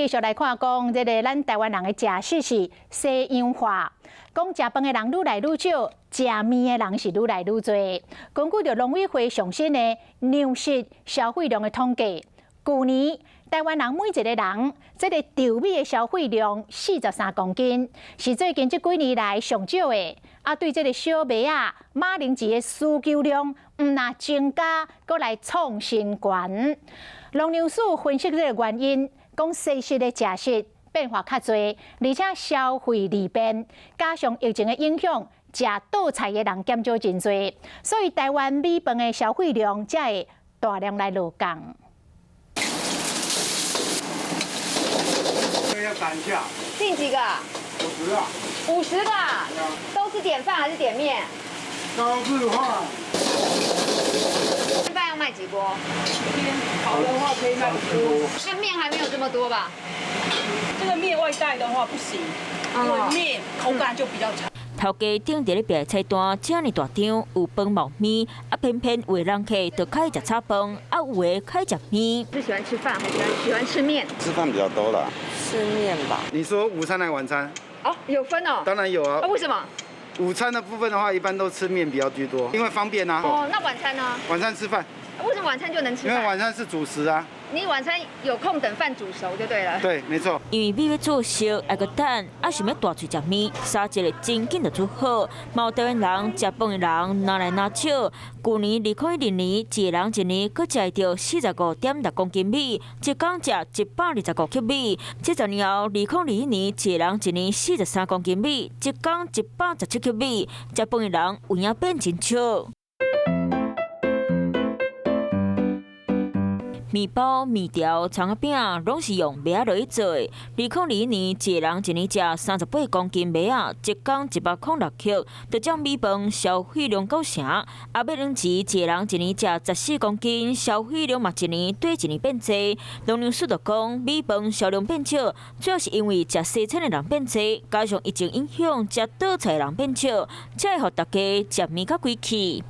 繼續來看講，這个咱台灣人的食食是西洋化，講食飯的人愈來愈少，食麵的人是愈來愈濟。根據著農委會上新的糧食消費量的統計，舊年台灣人每一個人這个稻米的消費量43公斤，是最近這幾年來上少的。啊，對這个小麥仔、馬鈴薯的需求量毋但增加，閣來創新高。農糧署分析這个原因，講西式的食食變化較濟，而且消費利便，加上疫情的影響，食桌菜的人減少真濟，所以台灣米飯的消費量才會大量來落降。要趕一下。訂幾個？50個。50個？都是點飯還是點麵？都是飯。飯要賣幾鍋？好的話可以賣五鍋。那麵還沒有這麼多吧？這個麵外帶的話不行，因為麵口感就比較差。頭家頂佇咧別菜單，遮爾大張，有飯無麵，啊偏偏有的人客就較愛食炒飯，啊有的較愛食麵。是喜歡吃飯還是喜歡吃麵？吃飯比較多啦。吃麵吧。你說午餐還是晚餐？哦，有分哦。當然有啊。啊，為什麼？午餐的部分的話，一般都吃麵比較居多，因為方便啊。哦，那晚餐呢？晚餐吃飯。為什麼晚餐就能吃飯？因為晚餐是主食啊。你晚餐有空等飯煮熟就對了。對，沒錯。因為米欲做熟，愛閣等，啊想欲大喙食麵，三一個真緊就煮好。嘛有台灣人食飯的人若來若少。舊年2012年，一个人一年閣食會著45.6公斤米，一工食125克米。這10年後，2021年，一个人一年43公斤米，一工117克米。食飯的人有影變真少。麵包、麵條、蔥仔餅，攏是用麥仔落去做的。2021年，一个人一年食38公斤麥仔，一工106克，就佔米飯消費量九成。啊，馬鈴薯一个人一年食14公斤，消費量嘛一年對一年變濟。農糧署就講，米飯銷量變少，主要是因為食西餐的人變濟，加上疫情影響，食桌菜的人變少，才會予大家食麵較貴氣。